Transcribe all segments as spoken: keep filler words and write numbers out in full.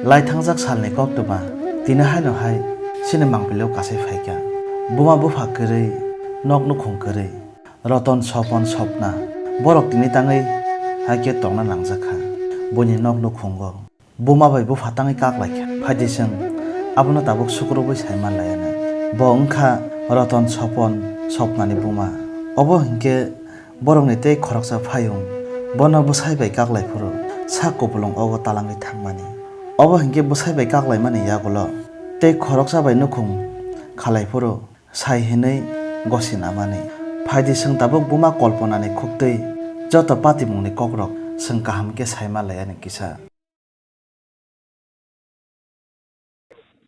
Laithangjak salni koktwma tini haino hai chini mangpilio kasai phaikha. Buma bupha kwrwi, nok nukhung kwrwi, roton sopon sopna, borok tini tangwi hai khe tongna nangjakha. Buini nok nukhungo buma bai bupha tangwi kaklaikha. Phaidi chwng abono tabuk sukrubwi saima laianw. Bo wngkha roton sopon sopnani buma. Obo hinkhe borokni tei khoroksa phayung bono bwsai bai kaklai phuru sak kupulung ogo talangwi thangmani. Obo hinkhe bwsai bai kaklaimani yagulo tei khoroksa bai nukhung khalai phuru sai hinwi gosi namani. Phaidi chwng tabuk buma Kolponani khuktwi joto patimungni kokrok chwng kaham khe saima laiani kisa.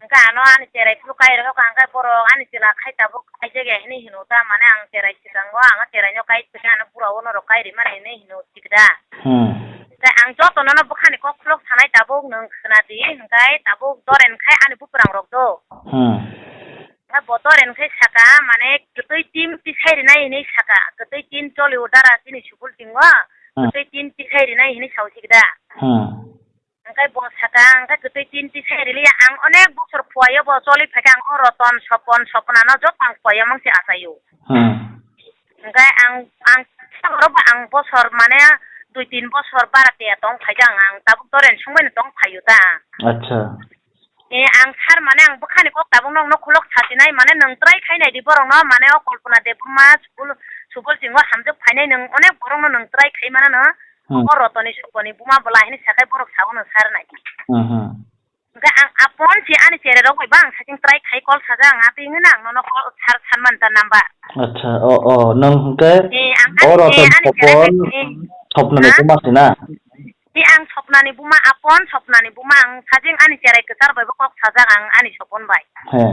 Hwnkhe ano ani cherai phuru kai rwkha, hwnkhe borok ani chwla khai tabuk kaijak ya hinwi hino ta, mane ang cherai swkango, ang o cheraino kai swkhe ano bura o norok kai rimani hinwi hino sikda. Hmm. Hwnkhe ang jotono no bwkhani kok khulok sanai tabuk nwng khna di, hwnkhe tabuk doren khai ani buprangrok do. Hmm. Hwnkhe bo doren khai saka, mane kwtwi tin tisai rinai hinwi saka, kwtwi tin choli o dara chini subul tingo, Hmm. Kwtwi tin tisai rinai hinwi sao sikda. Hmm. Hwnkhe bo saka, hwnkhe kwtwi tin tisai riliya, ang onek bosor phuaio bo choli phaikha, ang o roton, sopon, sopnano joto ang phuaio mangsi achaio. Hmm. Hwnkhe ang, ang, oro bo ang bosor mane dui tin bosor bara tea tong phaikha ang, ang tabuk doren songbaino tong phaio ta. Acha. E, ang sar mane ang bwkhani kok tabuk nokno khulok sasinai, mane nwng try khainai di borokno, mane o Kalpana Debbarma, Subul, Subul Singho hamjak phainai, nwng onek borokno nwng try khai manano. Hmm. O rotoni soponi buma bwla hinwi sakhai borok sabono sar nai. Hmm, hmm. Hwnkhe ang apon si ani cherai rok bai bang saking try khai call sajak ang, atwi hwnwi ang nono call sar sanmani ta number. Acha, o, o, nwng hwnkhe Eh, ang o ani, roton eh, ani cherai sopon bai, eh. Sopnani Ha? Buma si na? Ti ang sopnani buma apon, sopnani buma ang sajing ani cherai kwchar bai bo kok sajak ang ani sopon bai. He.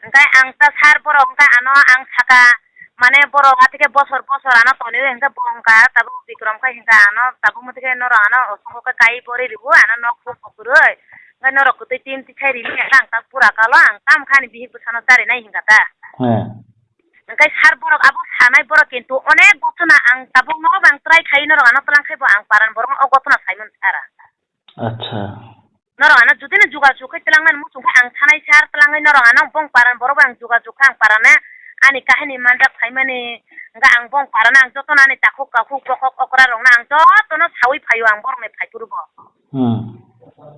Hwnkhe ang ta sar borok hwnkhe ano ang saka, mane borok atike bosor bosor ano tonwi hwnkhe bo hwnkha tabuk Bikram khai hwnkha ano tabuk mwtwkhe norok ano osongo khe kai bori ribu ano nok phung kwrwi. Hwnkhe norok kwtwi tin tisai rini hwnkhe ang ta pura kalo ang tamkha ani bihik bwsano charinai hwnkha ta. He. Hwnkhe sar borok abo sanai borok kintu onek gotona ang tabuk nogo bang try khai norok ano twlang khai bo ang paran borok o gotona saimano sara. Acha. Norok ano jotino jugajug khai twlangnani muchung khe ang sanai sar twlangwi norok ano bong paran borok bai ang jugajug kha ang parana ani kahini manjak phaimani hwnkhe ang bong parana ang jotono ani takhuk kakhuk bokhok okra rokno ang jotono sawi phaio ang borokni phaiphuru bo. Hmm.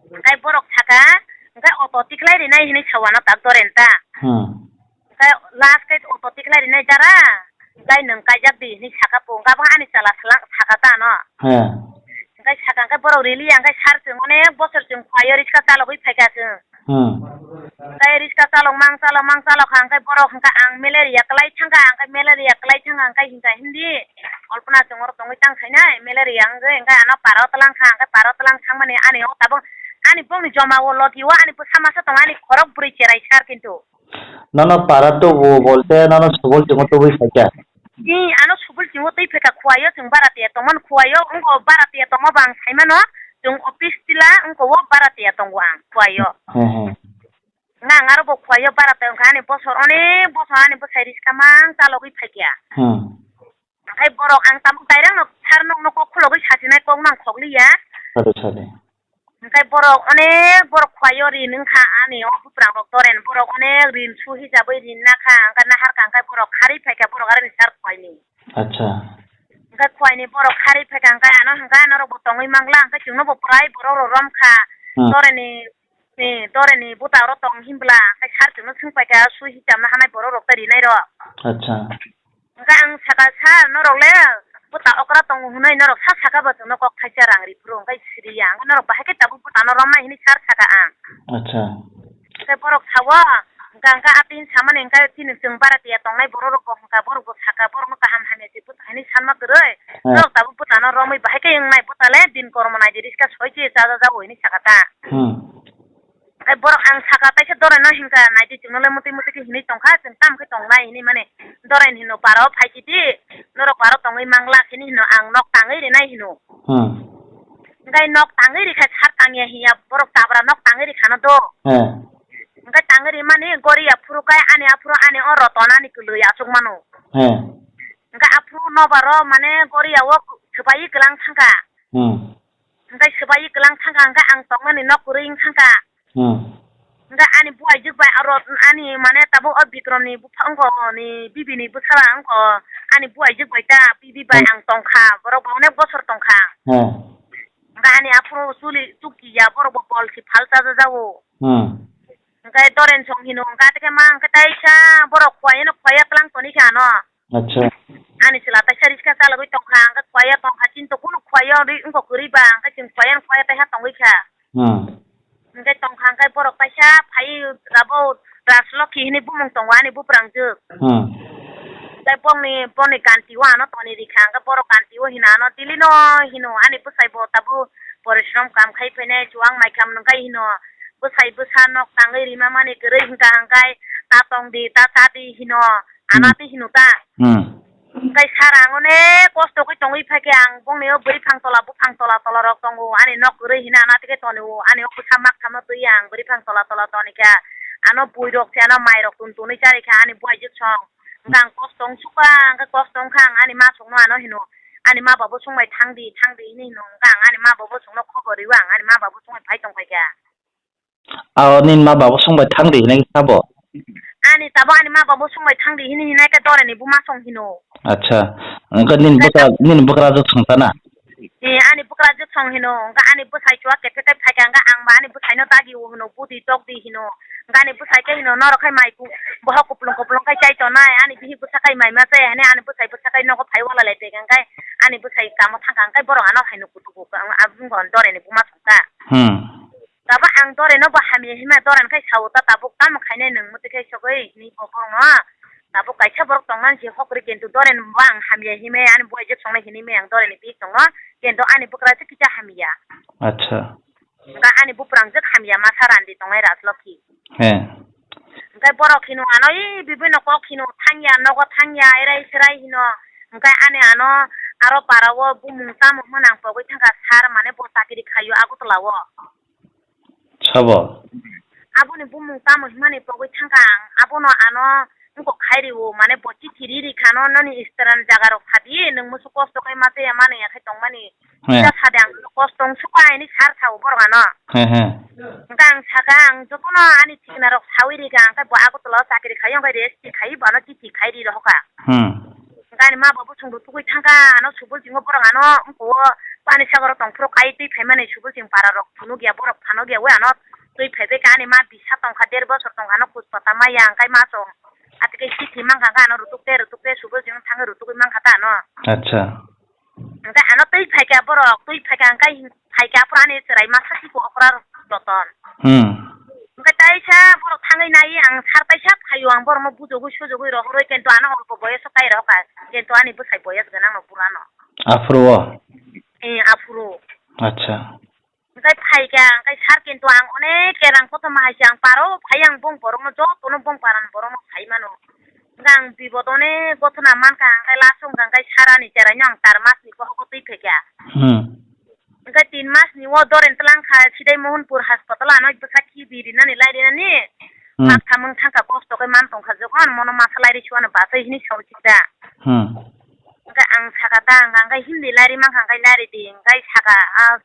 Hwnkhe borok saka hwnkhe auto tiklai rinai hinwi sao ano tak dorenta. Hmm. Hwnkhe last khe auto tiklai rinai dara, hwnkhe nwng kaijak di hinwi saka po, hwnkhe abo ani chwla sala saka ta ano. He. Hwnkhe saka hwnkhe borok rili ya, hwnkhe sir chwng onek bosor chwng khuaio riska chalogwi phaikha chwng. Hmm. Hwnkhe riska chalok mang chalok mang chalok kha, hwnkhe borok hwnkhe ang malaria kwlai thangkha, hwnkhe malaria kwlai thangkha, hwnkhe hinka hindi Kalpana chwng oro tongwi tang khainai, malaria wngwi hwnkhe ano paro twlang kha, hwnkhe paro twlang thangmani ani o tabuk ani bongni joma o logi o ani bwsa masa tongo ani khorok bwrwi cherai sir kintu. Nono para tubu bolte nono subul chungo tubui phaikha. Ni ano subul chungo twi phaikha khuaio chwng bara tiya tongmani khuaio wngkho bara tiya tongma bang saimano chwng office tila wngkho o bara tiya tongo ang khuaio. He he. Nang aro bo khuaio bara tiya wngkha ani bosor onek bosor ani bwsai riska mang chalogwi phaikha. Hmm. Hwnkhe borok ang tabuk direct no sir nokno kok khulogwi sasinai kok nang khokliya. Sade sade. Hwnkhe borok onek borok khuaio rin wngkha ani o buprangrok doren borok onek rin su hisabwi rin nakha hwnkhe naharkha hwnkhe borok kharwi phaikha borok aroni sir khuaini. Acha. Hwnkhe khuaini borok kharwi phaikha hwnkhe ano hwnkhe norokbo tongwi mangla hwnkhe chwngnobo prai borok rok romkha. Hmm. Doreni Ni, doreni buta oro tong hinbla, hwnkhe sir chwngno swngpaikha, sui hisamna hanai borok rok tei rinai rok. Acha. Hwnkhe ang saka, "Sir, norok le buta okra tongo hwnwi norok sa saka bo chwngno kok thaisa rang riphuru hwnkhe siriya, hwnkhe norok bahai khe tabuk butano romnai," hwnwi sir saka ang. Acha. Hwnkhe borok sao, hwnkhe ang khe atwini samani hwnkhe chini chwng bara tiya tongnai borok rok bo hwnkha, borok bo saka, borok no kaham hamya se buta hinwi sanma kwrwi, hmm, norok tabuk butano romwi bahai khe wngnai, buta le din kormo naidi riska soi se chajajago hinwi saka ta. Hmm. Hwnkhe borok ang saka taisa doraino hinkha, "Naidi chwngno le mwtwi mwtwi khe hinwi tongkha, chwng tamo khe tongnai?" hinwi mani doraino hino, "Paro phai sidi, norok paro tongwi manglak," hinwi hino, ang nok tangwi rinai hino. Hmm. Hwnkhe nok tangwi rikha sir tangya hiya, borok tabra nok tangwi rikhano do. He. Hwnkhe tangwi rimani gori aphuru khe ani aphuru ani o roton ani kwlwi achuk mano. He. Hwnkhe aphuru nobaro mane gori o swbai kwlang thangkha. Hmm. Hwnkhe swbai kwlang thangkha, hwnkhe ang tongmani nok kwrwi wng thangkha. Hmm. Hwnkhe ani buaijwk bai aro ani mane tabuk o Bikromni bupha wngkha, ni bibini bwsala wngkha, ani buaijwk bai ta bibi bai Hmm. ang tongkha, borok bo onek bosor tongkha. Hmm. Hwnkhe ani aphuru chuli chukya borok bo bol si phal chajajago. Hmm. Hwnkhe Doren song hino, hwnkhe tei khe ma hwnkhe taisa borok khuaino khuaiya tlang toni khe ano. Acha. Ani chwla taisa riska chalogwi tongkha, hwnkhe khuaiya tongkha, chini to kunu khuaiya ri wngkha kwrwi ba, hwnkhe chwng khuaiya no khuaiya taiha tongwi kha. Hmm. Hwnkhe tongkha, hwnkhe borok taisa phai abo Rajlokhi hinwi bumung tongo ani buprangjwk. Hmm. Tei bongni, bongni ganti o ano toni rikha, hwnkhe borok ganti o hino ano dilino hino ani bwsai bo tabuk porishrom kam khai phainai chuwang maikha hwnkhe hino bwsai bwsa nok tangwi rima mani kwrwi hwnkha hwnkhe ta tong di ta cha di hino ano Hmm. tei hino ta. Hmm. Hwnkhe sir ang onek kosto khe tongwi phaikhe ang bongni o bwrwi phang tola buphang tola tola rok tongo ani nok kwrwi hino ano tei khe toni o ani o bwsa mak thamno twi ang bwrwi phang tola tola toni kha ano bui rok se ano mai rok tun tunwi chari kha ani buaijwk song. Hwnkhe ang kosto wng sukha, hwnkhe kosto wngkha ang ani ma songno ano hino, ani ma babu songbai thang di, thang di hinwi hino, hwnkhe ang ani ma babu songno khobor rwi ang ani ma babu songbai phai tong phaikha. Ao nini ma babu songbai thang di hinwi sabo? Ani tabuk ani ma babu songbai thang di hinwi hinai khe Doreni buma song hino. Acha, hwnkhe nini bwkra, nini bwkrajwk songsa na? Eh, ani bwkrajwk song hino, hwnkhe ani bwsai chuwak khe phekai phaikha, hwnkhe ang ba ani bwsaino dagi o hino, budi tok di hino, hwnkhe ani bwsai khe hino, norok khai mai ku-, bohok kuplung kuplung khai chai tonai, ani bihik bwsa khai mai ma chaya hinwi ani bwsai bwsa khai nogo phai wala lai phaikha, hwnkhe ani bwsai kamo thangkha, hwnkhe borok ano hai nukutugo, ang, ang, ang Doreni buma songkha. Hmm. Tabuk ang Doreno bo hamya hima Doren khai sao ta tabuk tamo khainai nwng mwtwi khai sogwi hinwi bo borokno. Tabuk kaisa borok tongmani se hokri kintu Doren bo ang hamya himai ani buaijwk songnai hinwi maya ang Doreni bihik tongo kintu ani bwkrajwk kisa hamya. Acha. Hwnkhe ani buprangjwk hamya masa randi tongnai Rajlokhi. He. Hwnkhe borok hino ano i bibino kok hino thangya nogo thangya erai serai hino. Hwnkhe ani ano aro para o bumung tamo hwnwi ang pogwi thangkha sir mane bo chakiri khaio Agartala o. Sabo? Aboni bumung tamo himani pogwi thangkha ang. Abono ano wngkok khai rio, mane bo chithi ri ri khano, noni student jaga rok sadi, nwng musu kosto khai ma chaya mani ya khai tongmani. He. Kisa sadi ang kosto wng sukha hinwi sir sao borok ano. He, he. Hwnkhe ang sakha ang jotono ani thikna rok sawi ri kha, ang khe bo Agartala o chakri khai, hwnkhe rest khai, bo ano chithi khai ri rohor kha. Hmm. Hwnkhe ani ma babu chwng rutugwi thangkha, ano subul chwng o borok ano wngkha o pani sagoro tongphuru kai twi phaimani subul chwng para rok phunukya borok phanukya wi ano twi phaibai kha ani ma bisa tongkha der bosor tongkha ano kuchpata maya hwnkhe ma chwng atwkhe chithi mankha hwnkhe ano rutuk de rutuk de subul chwng thangwi rutugwi mankha ta ano. Acha. Hwnkhe ano twi phaikha borok twi phaikha hwnkhe Hai khe aphuru ani chwrai masa tiko okra joton. Hmm. Hwnkhe taisa borok thangwi nai ang sar taisa phaio ang borokno bujogwi sujogwi rohorwi kintu ano olpo boyoso kai rohorkha kintu ani bwsai boyos gwnangno burano. Aphuru o? Eh, aphuru. Acha. Hwnkhe phaikha hwnkhe sar kintu ang onek kerang kothoma hai se ang paro phai ang bong borokno jotono bong paran borokno sai mano. Hwnkhe ang bipot onek gothona mankha hwnkhe last wngkha hwnkhe sar ani chwraino ang tar masni bohogo twi phaikha. Hmm. Hwnkhe tin mas ni o Doren tlang kha, Sidai Mohanpur hospital ano bwsa khibi rinani lai rinani. Hmm. Mak samung thang kha, kosto khe man tong kha, jokhon mono masa lai ri suano bachai hini sao sida. Hmm. Hwnkhe ang saka ta, hwnkhe hindi lai ri mankha, hwnkhe lai ri di, hwnkhe saka, ah,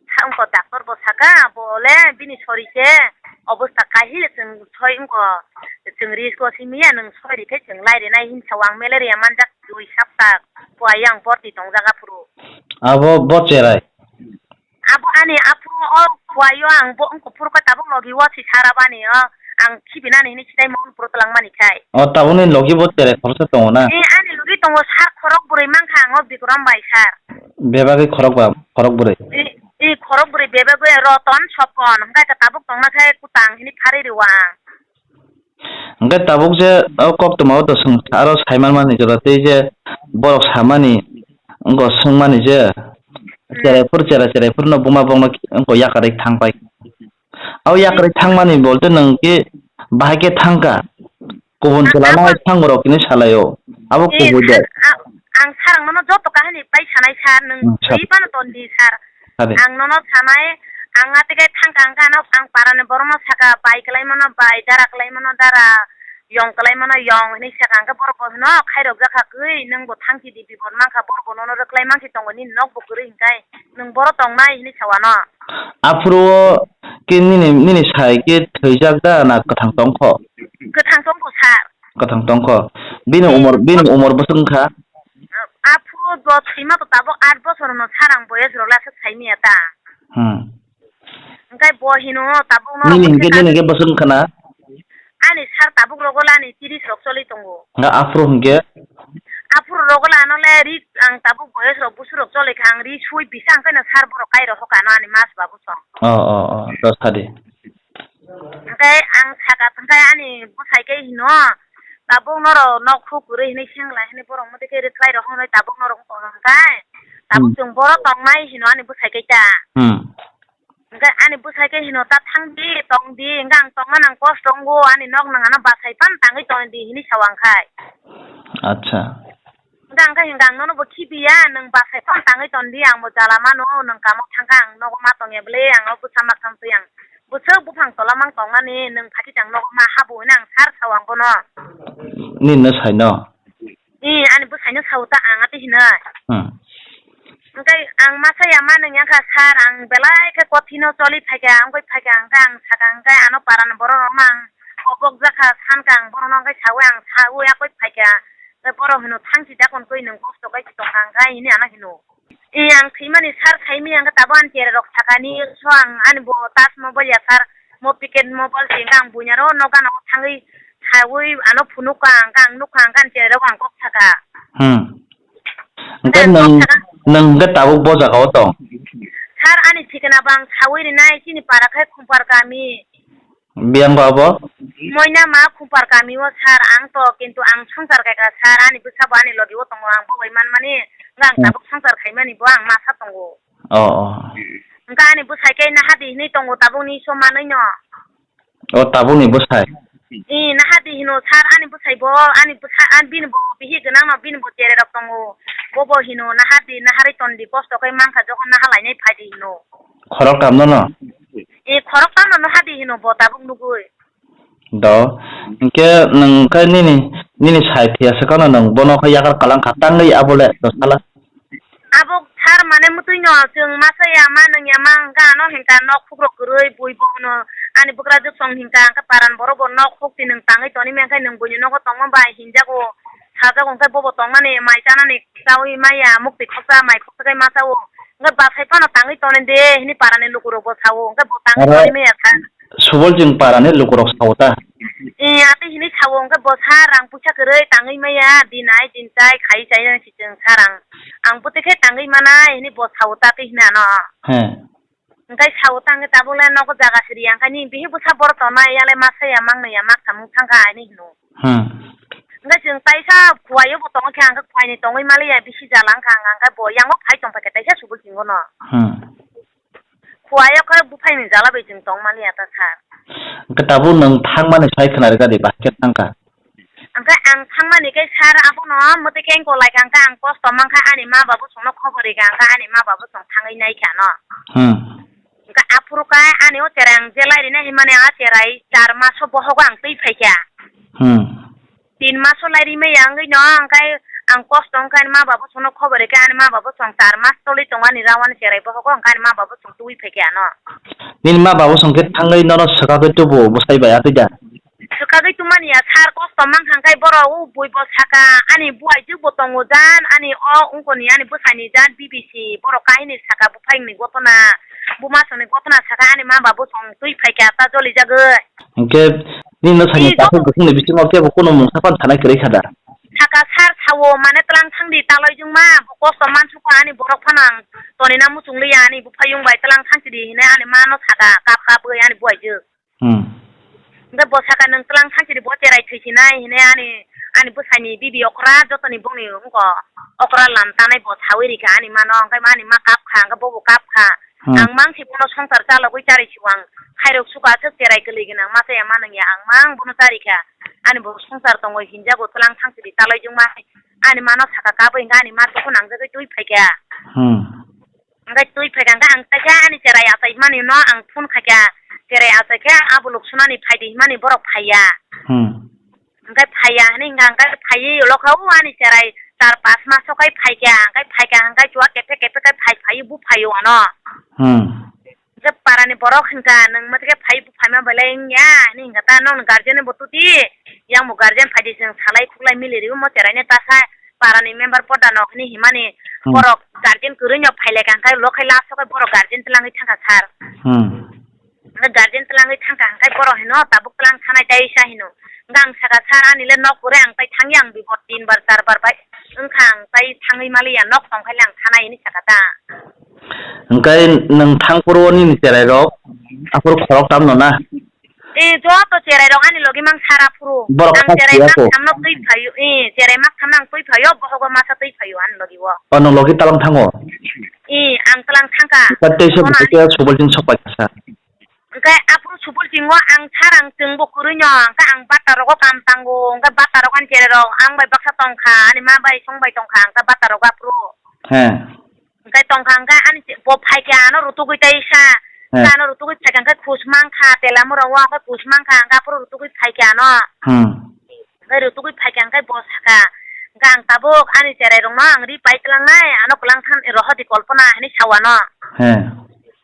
sa-, wngkha doctor bo saka, bo le bini sori se obosta kahi le chwng soi wngkha, chwng risk o simi ya, nwng soi ri khe chwng lai rinai hini sao, ang malaria manjak dui sapta, pua yang borti tongjak aphuru. Abo bo cherai. Abo ani aphuru o phuaio ang bo wngkha phuru khe tabuk logi o si sara bani o ang khibinani hinwi sidai Mohanpuro twlangmani khai. O tabukni logi bo cherai khoroksa tongo na? Eh, ani logi tongo sir khorok bwrwi mankha ang o Bikram bai sir. Bebagwi khorok ba, khorok bwrwi? Eh, eh, khorok bwrwi bebagwi Roton, Sopon, hwnkhe tabuk tongna khe kwtang hinwi pharwi rwo ang. Hwnkhe tabuk je o koktwma o to swng aro saiman mani jora tei je borok samani wngkha swngmani je Hmm. cherai phuru cherai cherai phuru no buma bokno wngkha yakarwi thangpai. Abo yakarwi thangmani bolte nwng khe bahai khe thangkha. Kubun A-, chwla abo hai thang borok hinwi salaio. Abo Eh, kubui de. Ang, a-, ang sir ang nono joto kahini pai sanai sir, nwng Hmm, sir. Twi phano ton di sir. Sir. Ang nono sanai, ang atike thangkha hwnkhe ano ang parani borokno saka bai kwlai mano bai, dara kwlai mano dara, Yong kwlai mano yong hinwi sakha, hwnkhe borok bo hino khairok jakha kwi, nwng bo thangchi di bipot mankha, borok bo nono rwklai mankhe tongo, nini nok bo kwrwi hinkhai nwng boro tongnai hinwi sa wano. Aphuru o khe nini, nini sai khe thwijak da na kwthang tongkho? Kwthang tongkho sir. Kwthang tongkho. Bini Hmm. umor, bini umor bwswk wngkha? Aphuru bo thwima to tabuk aat bosor no sir, ang boyes rok lasa saimanya ta. Hmm. Hwnkhe bo hino tabuk norok Nini hwnkhe, nini hwnkhe bwswk wngkha na? Ani sir tabuk rogo le ani tiris rok choli tongo. Nga aphuru hwnkhe? Aphuru rogo le ano le ri ang tabuk boyes rok busu rok choli kha, ang ri sui bisa hwnkhe no sir borok kai rok hoka no ani mas babu song. Oh, oh, oh, dos thadi. Hwnkhe ang saka hwnkhe ani bwsai khe hino, tabuk norok nok huk kwrwi hinwi sengla hinwi borok motwi khe rwkhlai rok hwnwi tabuk norok wng tong hwnkhe, tabuk Hmm. chwng boro tongnai hino ani bwsai khe ta. Hmm. Hwnkhe ani bwsai khe hino ta thang di, tong di, hwnkhe ang tongmani ang kosto wngo, ani nok nang ano bachai phano tangwi tong di hinwi sa wngkhai. Acha. Hwnkhe ang khe hwnkhe ang nono bo khibiya, nwng bachai phano tangwi ton di, ang bo jala mano, nwng kamo thangkha ang nogo ma tongya bwle, ang o bwsa ma thang twi ang bwswk buphang tola mang tongmani, nwng phaikhe ang nogo ma habo hwnwi ang sir sao ang bono. Nini no saino? Ee, ani bwsaino sao ta ang ati hinwi. Hmm. Hwnkhe ang masa ya ma nwng yang kha sir, ang belai khe kothino choli phaikha, wngwi phaikha, hwnkhe ang sakha, hwnkhe ano parani borok rok mang kobok jakha sankha, ang borokno hwnkhe saui ang saui yakwi phaikha. Tei borok hino thangchi dakon koi nwng kosto kai tongkha hwnkhe hini ano hino. I ang thwimani sir saimanya hwnkhe tabuk ani cherai rok sakani so ang ani bo touch mobile ya sir, mo packet mobile se hwnkhe ang buina ro no gana o thangwi saui ano phunukha hwnkhe ang nukha hwnkhe ani cherai rok ang kok saka. Hmm. Hwnkhe nwng, nwng hwnkhe tabuk bo jaga o tong? Sir ani thikana bo ang saui rinai chini para khai Khumpar kami. Biyang ba bo? Moina ma Khumpar kami o sir, ang to kintu ang swngchar khaikha sir, ani bwsa bo ani logi o tongo, ang bo bai manmani, hwnkhe ang Hmm. tabuk swngchar khaimani bo ang masa tongo. Oh, oh. Hwnkhe ani bwsai khe nahadi hinwi tongo tabukni so manwi no. O tabukni bwsai? Ee, nahadi hino sir, ani bwsai bo, ani bwsa, ani bini bo bihik gwnang no, bini bo cherai rok tongo. Bo bo hino nahadi, naharwi ton di, kosto khe mankha, jokhon naha lainai phai di hino. Khorok tamno no? Ee, khorok tamno no hadi hino bo tabuk nugwi. Do, hwnkhe nwng khe nini, nini sai phiya se kheno nwng bono khe yakar kalang kha tangwi abo le do sala? Abo sir mane mutui no chwng masa ya ma nwng ya ma hwnkha ano hwnkha nok hukrok kwrwi bui bo hwno ani bwkrajwk song hwnkha hwnkhe paran borok bo nok hukti nwng tangwi tonwi mankhe nwng buini nogo tongma bai hinjago. Sajak hwnkhe bobo tongmani mai chanani chaui maya, mukti khoksa mai khoksa khe ma chao. Hwnkhe bachai phano tangwi tonwi de hwnwi parani lukurokbo sao. Hwnkhe bo tangwi Aro tonwi maya kha. Subol chwng parani lukurok sao ta? Eh, atwi hwnwi sao. Hwnkhe bo sa rang puisa kwrwi tangwi maya, dinai dintai khai chainani si chwng sa rang. Ang bwtwi khe tangwi manai hwnwi bo sao ta twi hwnwi ano. He. Hwnkhe sao ta hwnkhe tabukle nogo jaga siri ya, hwnkhe nini bihik bwsa borok tongnai, yale masa ya, mangni ya, mak samung thangkha, ani hino. Hmm. Hwnkhe chwng taisa khuaio bo tongkha, hwnkhe khuaini tongwi maliya, bisi jala wngkha, hwnkhe bo yango phai tongphaikha taisa subul thingono. Hmm. Khuaio khe buphaini jala bai chwng tong maliya ta sir. Hwnkhe tabuk nwng thangmani sai khwnarwkha di, bahai khe thangkha? Hwnkhe ang thangmani khe sir abono mwtwi khe wngkha lai kha, hwnkhe ang kosto mankha ani ma babu songno khobor rikha, hwnkhe ani ma babu song thangwi naikha no. Hmm. Hwnkhe aphuru khe ani o cherai ang je lai rina hinmani a cherai char maso bohogo ang twi phaikha. Hmm. Tin maso lai rimaya wngwi no hwnkhe ang kosto wngkha ani ma babu songno khobor rikha, ani ma babu song char mas tolwi tongo ani rawani cherai bohogo, hwnkhe ani ma babu song twi phaikha no. Nini ma babu song khe thangwi nono swkagwi tubu bwsai bai atwi da? Swkagwi tumani ya sir, kosto mankha hwnkhe borok o bui bo saka, ani buaijwk bo tongo jan, ani o wngkoni ani bwsaini jan B B C borok kahini saka, buphayungni gotona, bumasongni gotona saka, ani ma babu song twi phaikha ta jolijagwi. Hwnkhe nini no sani Ee, takhuk joto- bukhukni bisingo kebo kunu mungsa phano sanai kwrwi kha da? Saka sir sao mane tlang thangdi taloi jwngma, bo kosto mansukha ani borok phano ang tonina muchungliya ani buphayung bai tlang thangchidi hinwi ani ma no saka kap kap wi ani buaijwk. Hmm. Hwnkhe bo saka nwng tlang thangchiri bo cherai thwisinai hinwi ani, ani bwsaini bibi okra jotoni bongni wngkha okra lam tanai bo saui rikha ani mano, hwnkhe ani ma kap kha, hwnkhe bobo kap kha. Hmm. Ang mangsi bono swngchar chalogwi chari siwang khairok suka aswk cherai kwlwi gwnang masa ya ma nang ya ang mang bono chari kha. Ani bo swngchar tongwi hinjago tlang thangchiri talai jwngma ani mano saka kabwi hwnkhe ani ma tukhun nangjagwi twi phaikha. Hmm. Hwnkhe twi phaikha hwnkhe ang taisa ani cherai achai mani no ang phone khaikha, cherai achai khe abo luk sunani phaidi hinmani borok phaiya. Hmm. Hwnkhe phaiya hwnwi hwnkha, hwnkhe phaiwi ulo kha o ani cherai char pas maso khai phaikha, hwnkhe phaikha hwnkhe chuwa kephe kephe khai phai phaiwi buphaio ano. Hmm. Hwnkhe parani borok hwnkha, "Nwng mwthikhe phai buphaima belai wngya," hwnwi hwnkha ta, "Nokni guardian bo tuti, yang bo guardian phaidi, chwng salai khuklai mili rw mo cherai ne ta sa parani member poda nok," hwnwi himani Hmm. borok guardian kwrwino phailaikha, hwnkhe ulo khai last o khai borok guardian twlangwi thangkha sir. Hmm. Hwnkhe guardian twlangwi thangkha, hwnkhe borok hino tabuk twlang thanai tei sa hino. Hwnkhe ang sakha, "Sir, ani le nok kwrwi, ang tai thangya, ang bipot tin bar char bar bai wngkha, ang tai thangwi maliya, nok tongkha le ang thanai," hinwi sakha ta. Hwnkhe nwng thangphuru o nini cherai rok aphuru khorok tamno na? E, joto cherai rok ani logi mang sara phuru. Borok Ang kha cherai siya mak ko. Thamno twi phaio, e, cherai mak thamno ang twi phaio, bohogo masa twi phaio ani logi o. O nwng logi talang thango? E, ang talang thangkha. Hwnkhe teisa Bono bwswk ani khe Subolching sok pai kha sa. Hwnkhe aphuru Subolchingo ang sir ang chwngbo kwrwino, hwnkhe ang bata rogo kam tango, hwnkhe bata rogo ani cherai rok ang bai baksa tongkha, ani ma bai song bai tongkha, hwnkhe bata rogo aphuru. He. Hwnkhe tongkha, hwnkhe ani che-, bo phaikha ano rutugwi tei sa, He. Ano rutugwi phaikha hwnkhe khus mankha, tela mura o hwnkhe khus mankha, hwnkhe aphuru rutugwi phaikha ano. Hmm. Hwnkhe rutugwi phaikha hwnkhe bo sakha, hwnkhe ang tabuk ani cherai rokno ang ri pai tlangnai, ano kwlang thang rohodi Kalpana hinwi sao ano. He.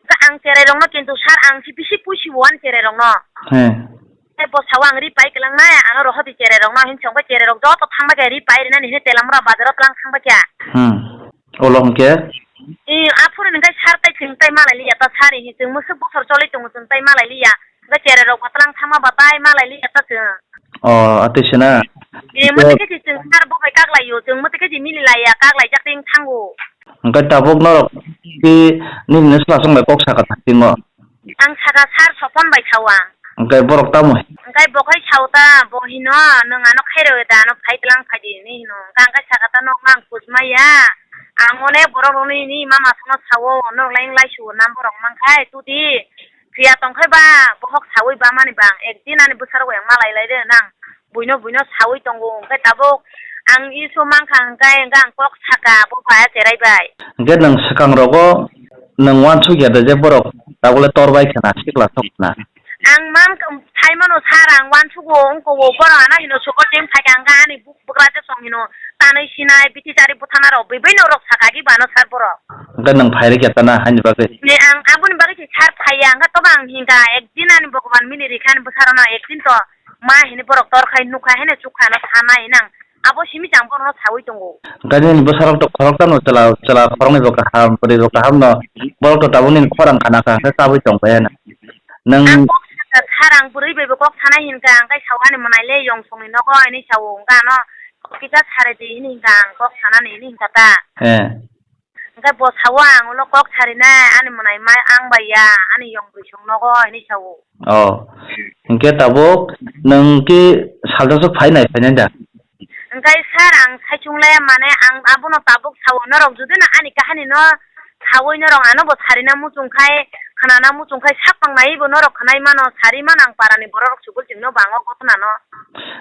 Hwnkhe ang cherai rokno kintu sir ang si bisi puisi bo ani cherai rokno. He. Tei bo sao ang ri pai tlangnai, ano rohodi cherai rokno hinwi songkhe cherai rok joto thangbai khe ri pai rwnani hinwi tela mura bazaro tlang thangbai khe. Hmm. Olo hwnkhe? I, aphuru hwnkhe sir tai chwng tai malai liya ta sir hinwi chwng mwswk bosor choli tongo chwng tai malai liya. Hwnkhe cherai rok ba tlang thangma ba tai malai liya ta chwng. O, atwi se na? I, mwtwi khe si chwng sir bo bai kaklai o, chwng mwtwi khe si mili laiya, kaklai jak ting thango. Hwnkhe tabuk norok ki nini swlachwng bai kok sakha thang timo? Ang sakha sir Sopon bai sao ang. Hwnkhe borok tamo? Hwnkhe bo khai sao ta, bo hino, "Nwng ano khairoi da, ano phai tlang phai di," hinwi hino. Hwnkhe ang khai sakha ta, "Nok mang kuchma ya. Ang one borok rokni ni mama sono sao, norok lai wng lai sugo nam borok mang khai tudi." Phiya tong khai ba, bohok saui ba mani bang, ekdin ani bwsarok yang malai lai re nang. Buino buino saui tongo, hwnkhe tabuk ang isu mankha hwnkhe, hwnkhe ang kok saka, bo baya cherai bai. Hwnkhe nwng swkang rogo nwng uansuk ya da je borok tabuk le tor bai khna, sikla sok khna. Ang man sai mano sir, ang uansugo, wngko o borok ano hino support team phaikha hwnkhe ani buk bugra je song hino tanwi sinai, bithi chari bwthana rok, bibino rok sakha ki bano sir borok. Hwnkhe nwng phai rikya ta na haini bagwi? Ne ang aboni bagwi se sir phaiya, hwnkhe tobo ang hinkha, ekdin ani Bhogoban mili rikha ani bwsarokno, ekdin to ma hini borok tor khai nukha hene chukha no sanai hinang. Abo simi chang borokno saui tongo. Hwnkhe nini bwsarok to khorok tamo chwla, chwla khoroknwi bo kaham, bwrwi bo kaham no. Borok to tabuk nini khorang khana kha, hwnkhe chabwi tong phai heno. Nwng Ang kok sakha sir, ang bwrwi bai bo kok sanai hinkha, ang khai sao ani mwnai le yong songni nogo hinwi sao, hwnkhe ano kok kisa sari di hinwi hinkha, ang kok sanani hinwi hinkha ta. Eh. Hwnkhe bo sao ang ulo kok sarinai ani mwnai mai ang bai ya, ani yong bwrwi song nogo hinwi sao. Oh. Hwnkhe tabuk nwng ki salsa sok phainai, phainai da? Hwnkhe sir, ang saichung laiya mane ang abono tabuk sao, norok jodi no ani kahani no saui norok ano bo sarina muchung khai, khnana muchung khai sak pangnai bo norok khnai mano, sari mano ang parani borok rok sugul chwngno bango gotna no.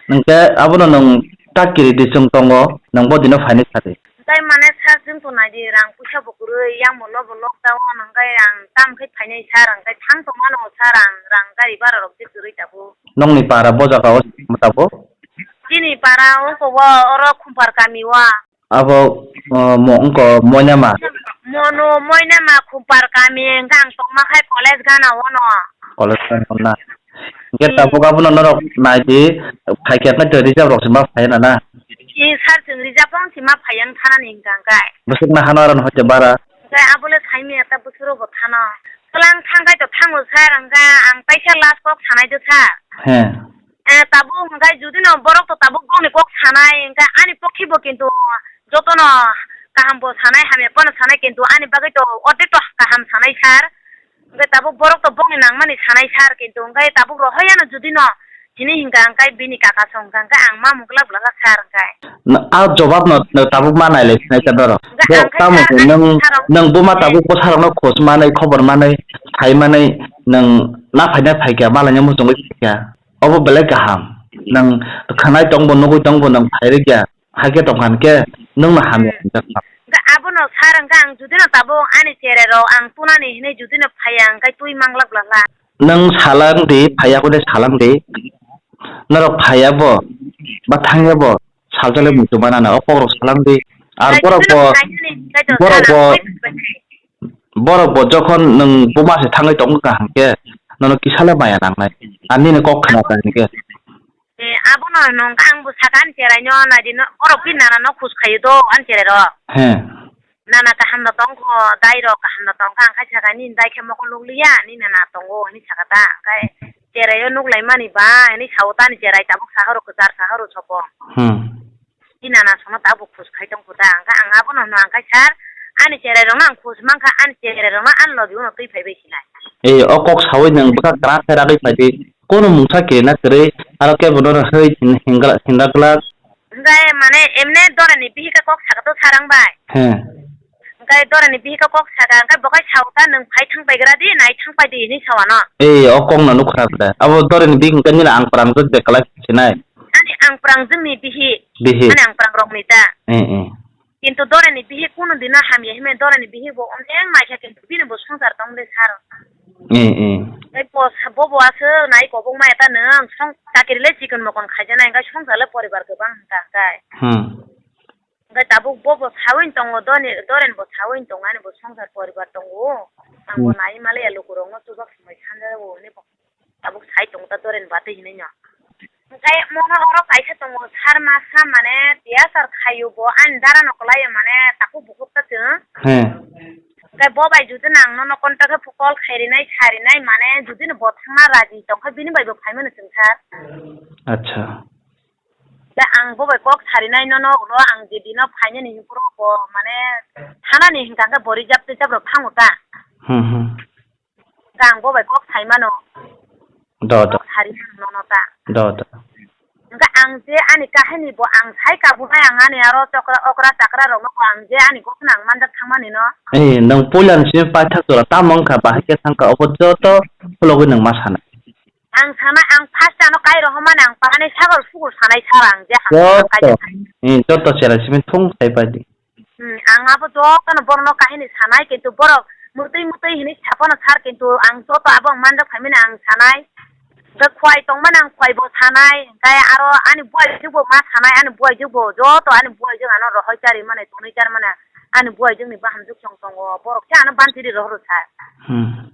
Hwnkhe abono nwng tak kiri di chwng tongo, nwng bo dino phainai sadi. Tai mane sir, chwng to nai di, rang puisa bo kwrwi, yang bo lo bo lockdown, hwnkhe ang tam khe phainai sir, hwnkhe thang tong mano sir, ang rang gari bara rok je kwrwi tabuk. Nokni para bo jaga o tabuk? Chini para wngko o, oro Khumpar kami o. Abo, o, mo-, wngko Moinama? Mono Moinama Khumpar kami, hwnkhe ang tongma khai college gana o no. College gana o na? Hwnkhe Hmm. tabuk abono norok nai di, phaikhe khe twi reserve rok se ma phai na na? Ee, sir, chwng reserve wng se ma phai wng thana ni hwnkha hwnkhe. Bwswk na hano aro no hoite bara? Hwnkhe abo le sai maya ta bwswk rogo thano. Twlang thang khai to thango sir, hwnkhe ang taisa last kok sanai do sir. He. Eh, tabuk hwnkhe jodi no borok to tabuk bokni kok sanai, hwnkhe ani pokhe bo kintu jotono kaham bo sanai, hamya phano sanai, kintu ani bagwi to ordek to kaham sanai sir. Hwnkhe tabuk borok to bokni nangmani sanai sir, kintu hwnkhe tabuk rohoyano jodi no hini hwnkha hwnkhe bini kaka song hwnkha hwnkhe ang ma mungla bwlala sir hwnkhe. Na, a jobab no, no tabuk ma nailai sinai ta doro. Hwnkhe Bo ang khai tamo sir se ani nwng, sir nwng buma eh. Tabuk bwsarokno khoj manwi, khobor manwi, sai manwi nwng na phaina phaikha, malaina muchungwi phaikha. Obo belai kaham. Nwng khwnai tongbo, nugwi tongbo nwng phai rwkya. Hakhe tongkha hwnkhe nwngno hamya Hmm. hwnjakma. Hwnkhe abono sir hwnkhe ang judino tabuk ani cherai rok ang tunani hinwi judino phaiya hwnkhe twi manglak bwlala. Nwng salang di, phaiya khe de salang di. Norok phaiya bo. Ba thangya bo, salsa le muitu mana na, o kok rok salang di. Ar borok bo, borok bo, borok bo jokhon nwng buma se thangwi tong kha hwnkhe, nono kisa le maya nangnai. Ar nini kok khna kha hwnkhe. Eh, abono nong ang bo saka ani cherai no, nai di no, borok bini nana no khus khayo do, ani cherai rok. He. Nana kaham no tong kho, dai rok kaham no tong kha, ang khai saka nini dai khe mokol nuk liya, nini nana tongo, hinwi saka ta, ang khai cherai o nuk lai mani ba, hinwi sao ta ani cherai tabuk sahoro kwchar sahoro sopo. Hmm. Bini nana sono tabuk khus khai tong kho ta, ang khai ang abono hwno ang khai sir, ani cherai rok no ang khus man kha, ani cherai rok no ani logi uno twi phai bai sinai. Eh, o kok sawi nwng bwkha kwrak khe ragwi phai di. Kono mungsa kirina kwrwi, aro kebo no hoi hingra, hingra glak. Hwnkhe mane emne dorani bihik khe kok saka to sarang bai. He. Hwnkhe dorani bihik khe kok saka, hwnkhe bo khai sao ta nwng phai thang pai gra di, nai thang pai di hinwi sao ano. Ei, o kok no nuk khna da. Abo dorani bihik hwnkhe nini ang prangjak de kwlai sinai. Ani ang prangjak ni bihik. Bihik. Ani ang prang rok ni ta. Eh, eh. Kintu dorani bihik kunu dino hamya himai dorani bihik bo onek naikha kintu bini bo swngchar tong de sar. Eh, eh. Tei bo sa-, bo bo aswk nai kobong maya ta nwng song chakiri le chikon mokon khaijana hwnkhe swngchar le poribar kwbang hwnkha hwnkhe. Hmm. Hwnkhe tabuk bo bo sawi tongo doni, doren bo sawi tongo ani bo swngchar poribar tongo. Ang bo Hmm. nai maliya lukurokno chubak swmai sanjao hinwi bo. Tabuk sai tongo ta doren batwi hinwi no. Hwnkhe mono oro kaisa tongo, sir masa mane tiyasar khaio bo ani dara no kwlaiya mane takhuk bukhuk ta chwng. He. Hwnkhe bo bai jodi nang nono contact khe call khai rinai, sa rinai mane jodi no bo thangna raji tongkha bini bai bo phaimano chwng sir. Acha. Hwnkhe ang bo bai kok sa rinai nono ulo ang je dino phainani hwnkhro bo mane thanani hwnkha khe bo reserve teserve rok thango ta. Hmm, hmm. Hwnkhe ang bo bai kok sai mano. Do, do. Kok sari mano nono ta. Do, do. Hwnkhe ang je ani kahini bo ang sai kabunai ang ani aro chokra okra chakra rokno bo ang je ani gokno ang manjak thangmani no. Eh, nwng puila ni simi paithak jora tamo wngkha bahai khe thangkha obo joto khulogwi nwng ma sanai. Ang sanai ang first ano kai rohormani ang pani sagol sugul sanai sar ang je hamya Joto. Kai. Eh, joto chera simi thung sai pai di. Hmm, ang abo jotono borokno kahini sanai, kintu borok mwtwi mwtwi hinwi saphano sar, kintu ang joto abo ang manjak phaimani ang sanai. Hwnkhe khwai tongmani ang khwai bo sanai, hwnkhe aro ani buaijwk bo ma sanai, ani buaijwk bo joto ani buaijwk ano rohoi chari mani, tonwi chari mani, ani buaijwk ni bahamjwk chwng tongo, borok khe ano bantiri rohoro sa. Hmm.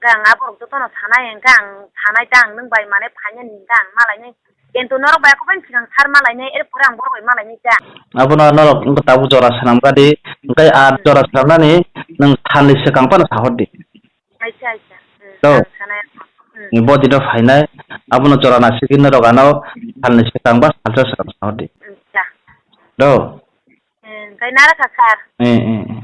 Hwnkhe ang aborok jotono sanai, hwnkhe ang sanai ta, ang nwng bai mane phainani hwnkhe ang malainai. Kintu norok bai kobeng swkang sar malainai, erpore ang borok bai malainai ta. Abono norok wngkha tabuk jora swnamkha di, hwnkhe a jora swnamnani nwng salni swkang phano sahor di. Aisa, aisa. Hmm, Do. Ang sanai. Hmm. Bo dino phainai, abono jora nasikgwi norok ano salni swkang ba salsa swkang sahor di. Hmm, cha. Do. Hmm, hwnkhe nara kha sir. Eh, eh, eh.